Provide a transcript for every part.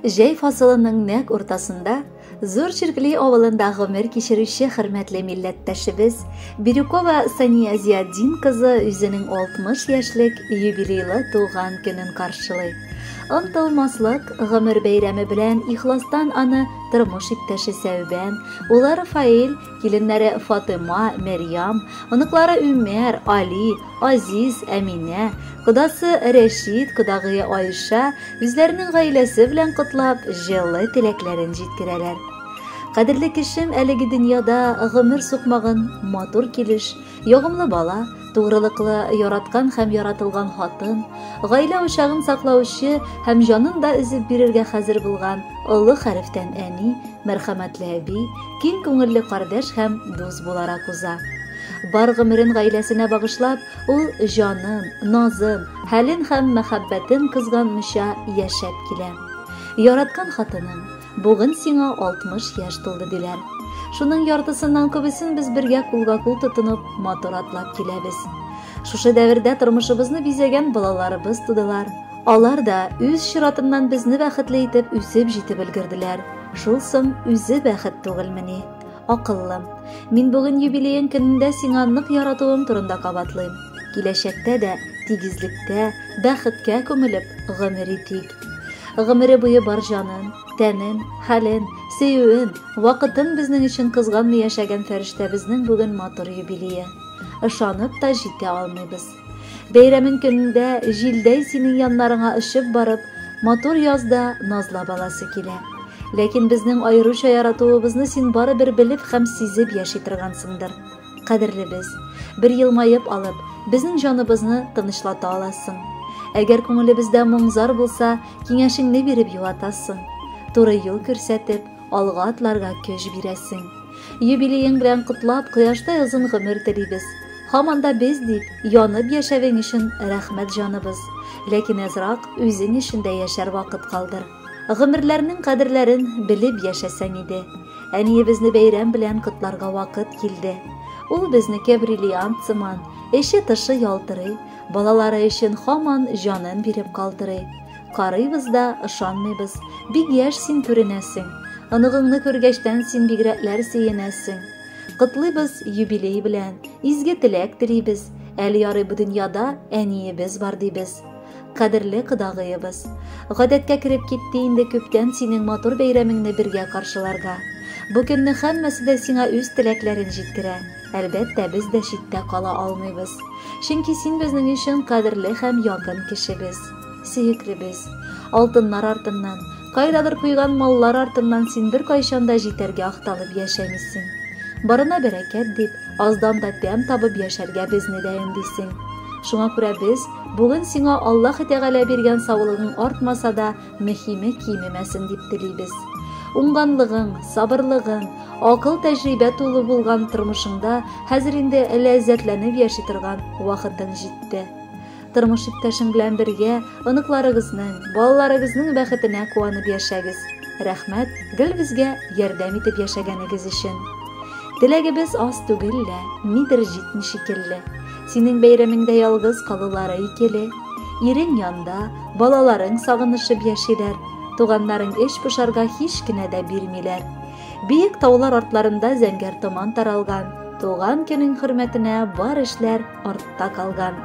Җәй фасылының нәкъ уртасында Зур Чиркли авылында гомер кичерүче хөрмәтле милләттәшебез Бирюкова Сания Зиатдин кызы үзенең 60 яшьлек юбилейлы туган көнен каршылый. Онтылмаслык гомер бәйрәме белән ихластан аны тормыш иптәше Сәүбән, улы Рафаэль, киленнәре Фатыйма, Мәрьям, оныклары Үмәр, Али, Азиз, Әминә, кодасы Рәшит, кодагые Айша үзләренең гаиләсе белән котлап, җылы теләкләрен җиткерәләр. Кадерле кешем әлеге дөньяда гомер сукмагын матур килеш, ягымлы бала, тугрылыклы, яраткан һәм яратылган хатын, гаилә учагын саклаучы һәм җанын да өзеп бирергә хәзер булган олы хәрефтән әни, мәрхәмәтле әби, киң күңелле кардәш һәм дус буларак уза. Бар гомерен гаиләсенә багышлап, ул җанын, назын, хәлен һәм мәхәббәтен кызганмыйча яшәп килә. Яраткан хатының, бүген сиңа 60 яшь тулды, диләр. Шуның яртысыннан күбесен без бергә кулга-кул тотынып, матур атлап киләбез. Шушы дәвердә тормышыбызны бизәгән балаларыбыз тудылар. Алар да үз чиратыннан безне бәхетле итеп үсеп җитеп өлгерделәр. Шул соң үзе бәхет түгелмени? Акыллым, мин бүген юбилеең көнендә сиңа нык яратуым турында кабатлыйм. Киләчәктә дә тигезлектә, бәхеткә күмелеп гомер итик. Гомере буе бар җанын, тәнен, хәлен, сөюен, вакытын безнең өчен кызганмый яшәгән фәрештәбезнең бүген матур юбилее. Ышанып та җитә алмыйбыз. Бәйрәмең көнендә җилдәй синең яннарыңа очып барып, матур язда назлап аласы килә. Ләкин безнең аеруча яратуыбызны син барыбер белеп һәм сизеп яши торгансыңдыр. Кадерлебез, бер елмаеп алып, безнең җаныбызны тынычлата аласың. Әгәр күңелебездә моң-зар булса, киңәшеңне биреп юатасың. Туры юл күрсәтеп, алга атларга көч бирәсең. Юбилеең белән котлап, кояштай озын гомер телибез. Һаман да без дип, янып яшәвең өчен рәхмәт, җаныбыз. Ләкин әзрак үзең өчен дә яшәр вакыт калдыр. Гомерләрнең кадерләрен белеп яшәсәң иде. Әниебезне бәйрәм белән котларга вакыт килде. Ул безнеке бриллиант сыман, эче-тышы ялтырый, балалары өчен һаман җанын биреп калтырый. Карыйбыз да, ышанмыйбыз, бик яшь син күренәсең. Оныгыңны күргәчтән син бигрәкләр сөенәсең. Котлыйбыз юбилей белән, изге теләк телибез, әле ярый бу дөньяда әниебез бар дибез. Кадерле кодагыебыз, гадәткә кереп китте инде күптән синең матур бәйрәмеңне бергә каршыларга. Бу көнне һәммәсе дә сиңа үз теләкләрен җиткерә. Әлбәттә, без дә читтә кала алмыйбыз. Чөнки син безнең өчен кадерле һәм якын кешебез. Сөеклебез. Алтыннар артыннан, кайдадыр куйган маллар артыннан син беркайчан да җитәргә ахталып яшәмисең. Барына бәрәкәт дип, аздан да тәм табып яшәргә безне дә өндисең. Шуңа күрә без бүген сиңа Аллаһ Тәгалә биргән саулыгың артмаса да, мөһиме кимемәсен дип телибез. Уңганлыгың, сабырлыгың, акыл тәҗрибә тулы булган тормышыңда хәзер инде ләззәтләнеп яши торган вакытың җитте. Тормыш иптәшең белән бергә оныкларыгызның, балаларыгызның бәхетенә куанып яшәгез. Рәхмәт, гел безгә ярдәм итеп яшәгәнегез өчен. Теләгебез аз түгел лә, нидер җитми шикелле. Синең бәйрәмеңдә ялгыз калулары икеле. Ирең янда, балаларың сагынышып яшиләр. Туганнарың эч пошарга һич кенә дә бирмиләр. Биек таулар артларында зәңгәр томан таралган. Туган көнең хөрмәтенә бар эшләр артта калган.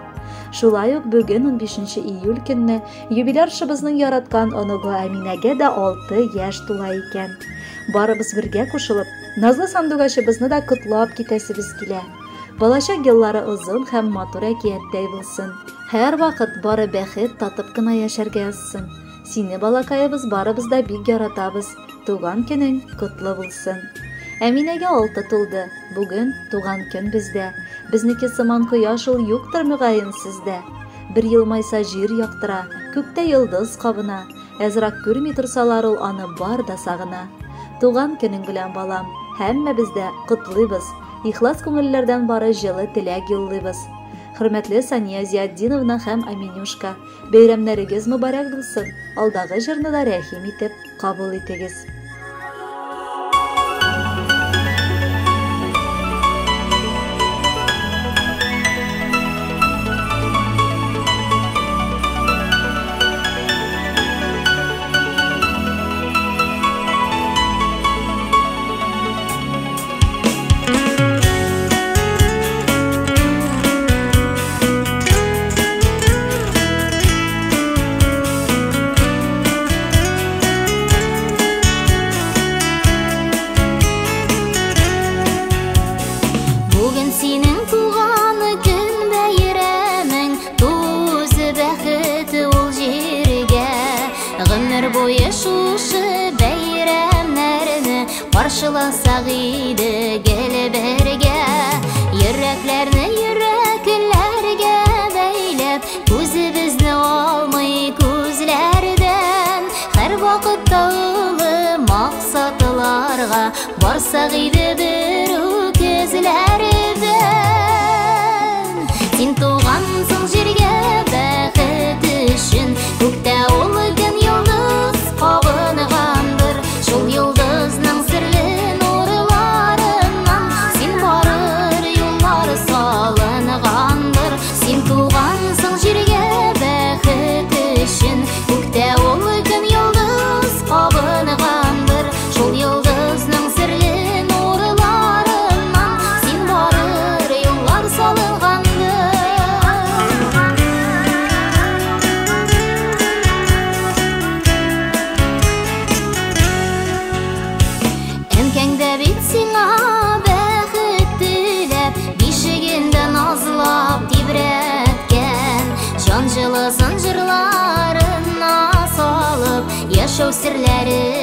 Шулай ук бүген 15 июль көнне юбиляршыбызның яраткан оныгы Әминәгә дә 6 яшь тула икән. Барыбыз бергә кушылып, назлы сандугачыбызны да котлап китәсебез килә. Балачак еллары озын һәм матур әкияттәй булсын. Һәрвакыт бары бәхет татып кына яшәргә язсын. Сине, балакаебыз, барыбыз да бик яратабыз. Туган көнең котлы булсын. Әминәгә 6 тулды. Бүген туган көн бездә. Безнеке сыман кояш ул юктыр мөгаен сездә. Бер елмайса җир яктыра, күктә йолдыз кабына. Әзрак күрми торсалар ул аны бар да сагына. Туган көнең белән, балам, һәммәбез дә котлыйбыз. Ихлас күңелләрдән бары җылы теләк юллыйбыз. Хөрмәтле Сания Зиатдиновна һәм Аминюшка, бәйрәмнәрегез мөбарәк булсын. Алдагы җырны да рәхим итеп кабул итегез. Каршыласак иде гел бергә, йөрәкләрне йөрәкләргә бәйләп, күзебезне алмый күзләрдән. Һәр вакытта олы максатларга барсак иде бер үк эзләрдән. Син тугансың җиргә бәхет өчен, күктә ул көн йолдыз кабынгандыр. Шул йолдызның серле нурларыннан син барыр юллар салынгандыр. Син тугансың җиргә бәхет өчен, күктә ул көн йолдыз кабынгандыр. Шул йолдызның серле нурларыннан син барыр юллар салынгандыр. Әнкәң дә бит сиңа бәхет теләп, бишегендә назлап тибрәткән, җан җылысын җырларына салып, яшәү серләрен